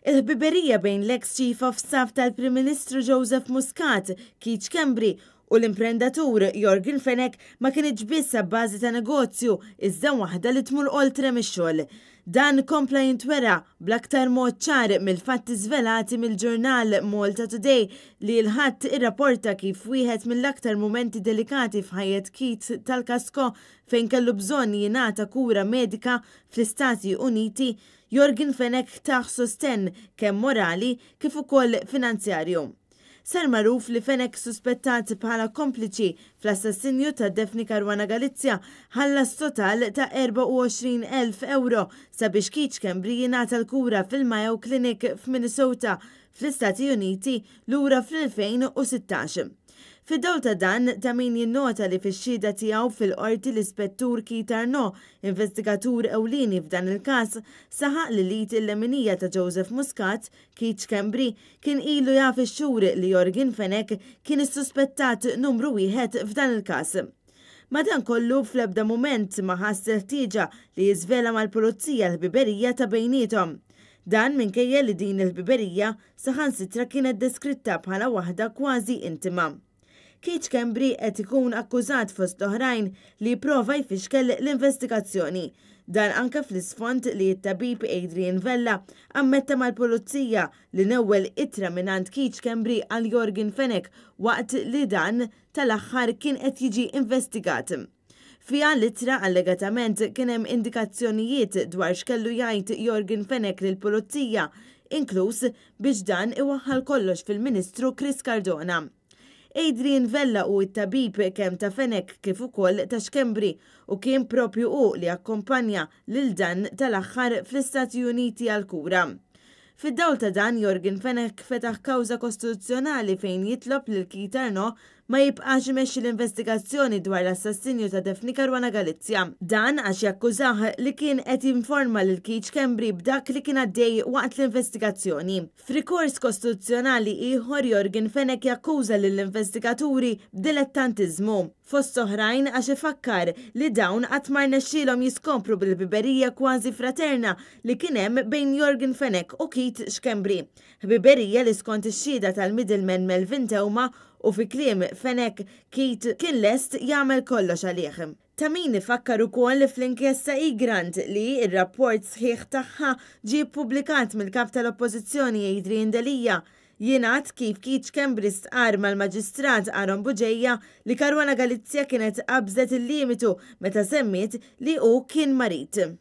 Il-ħbiberija bejn l-eks Chief of Staff tal-Prim Ministru Joseph Muscat, Keith Schembri, u l-imprendatur Yorgen Fenech ma kinitx biss abbażi ta' negozju iżda waħda li tmur oltre mix-xogħol. Dan kompla jintwera bl-aktar mod ċar mill-fatti żvelati mill-ġurnal Malta Today li l-Ħadd irrapporta kif wieħed mill-aktar mumenti delikati f'ħajjet Keith tal-Kasko fejn kellu bżonn jingħata kura medika fl-Istati Uniti, Yorgen Fenech tah sostenn kemm morali kif ukoll finanzjarju. Sar magħruf li Fenech suspettat bħala kompliċi fl-assassinju ta' Daphne Caruana Galizia ħallas total ta' 24,000 ewro sabiex Keith Schembri jingħata l-kura fil-Mayo Clinic f'Minnesota fl-Istati Uniti lura fl-2016. Fid-dawl ta' dan, ta' min jinnota li fix-xhieda tiegħu fil-Qorti l-Ispettur Keith Arnaud, investigatur ewlieni f'dan il-każ, saħaq li l-id il-leminija ta' Joseph Muscat, Keith Schembri, kien ilu jaf ix-xhur li Yorgen Fenech kien is-suspettat numru wieħed f'dan il-każ. Madankollu, fl-ebda mument ma ħass il-ħtieġa li jiżvela mal-Pulizija l-ħbiberija ta' bejniethom. Dan minkejja li din il-ħbiberija saħansitra kienet deskritta bħala waħda kważi intima. Keith Schembri qed ikun akkużat fost l-oħrajn li jipprova jfixkel l-investigazzjoni. Dan anke fl-isfond li t-tabib Adrian Vella ammetta mal-Pulizija li newwel ittra mingħand Keith Schembri għal Yorgen Fenech waqt li dan tal-aħħar kien qed jiġi investigat. Fiha l-ittra allegatament kien hemm indikazzjonijiet dwar x'kellu jgħid Yorgen Fenech lill-Pulizija, inkluż biex dan iwaħħal kollox fil-Ministru Chris Cardona. Adrian Vella hu t-tabib kemm ta' Fenech kif ukoll ta' Schembri u kien propju hu li akkompanja lil dan tal-aħħar fl-Istati Uniti għall-kura. Fid-dawl ta' dan, Yorgen Fenech fetaħ kawża kostituzzjonali fejn jitlob lil Keith Arnaud ma jibqax imexxi l-investigazzjoni dwar l-assassinju ta' Daphne Caruana Galizia. Dan għax jakkużah li kien qed jinforma lil Keith Schembri b'dak li kien għaddej waqt l-investigazzjoni. F'rikors kostituzzjonali ieħor Yorgen Fenech jakkuża lill-investigaturi b'dilettantiżmu. Fost oħrajn għax ifakkar li dawn qatt ma rnexxielhom jiskopru bil-ħbiberija kważi fraterna li kien hemm bejn Yorgen Fenech u Keith Schembri. Ħbiberija li skont ix-xhieda tal-middleman Melvin Theuma u fi kliem Fenech, Keith kien lest jagħmel kollox għalih. Ta' min ifakkar ukoll fl-inkjesta Egrant li r-rapport sħiħ tagħha ġie ppubblikat mill-Kap tal-Oppożizzjoni Adrian Delia. Jingħad kif Keith Schembri stqarr mal-Maġistrat Aaron Bugeja li Caruana Galizia kienet qabżet il-limitu meta semmiet li hu kien marid.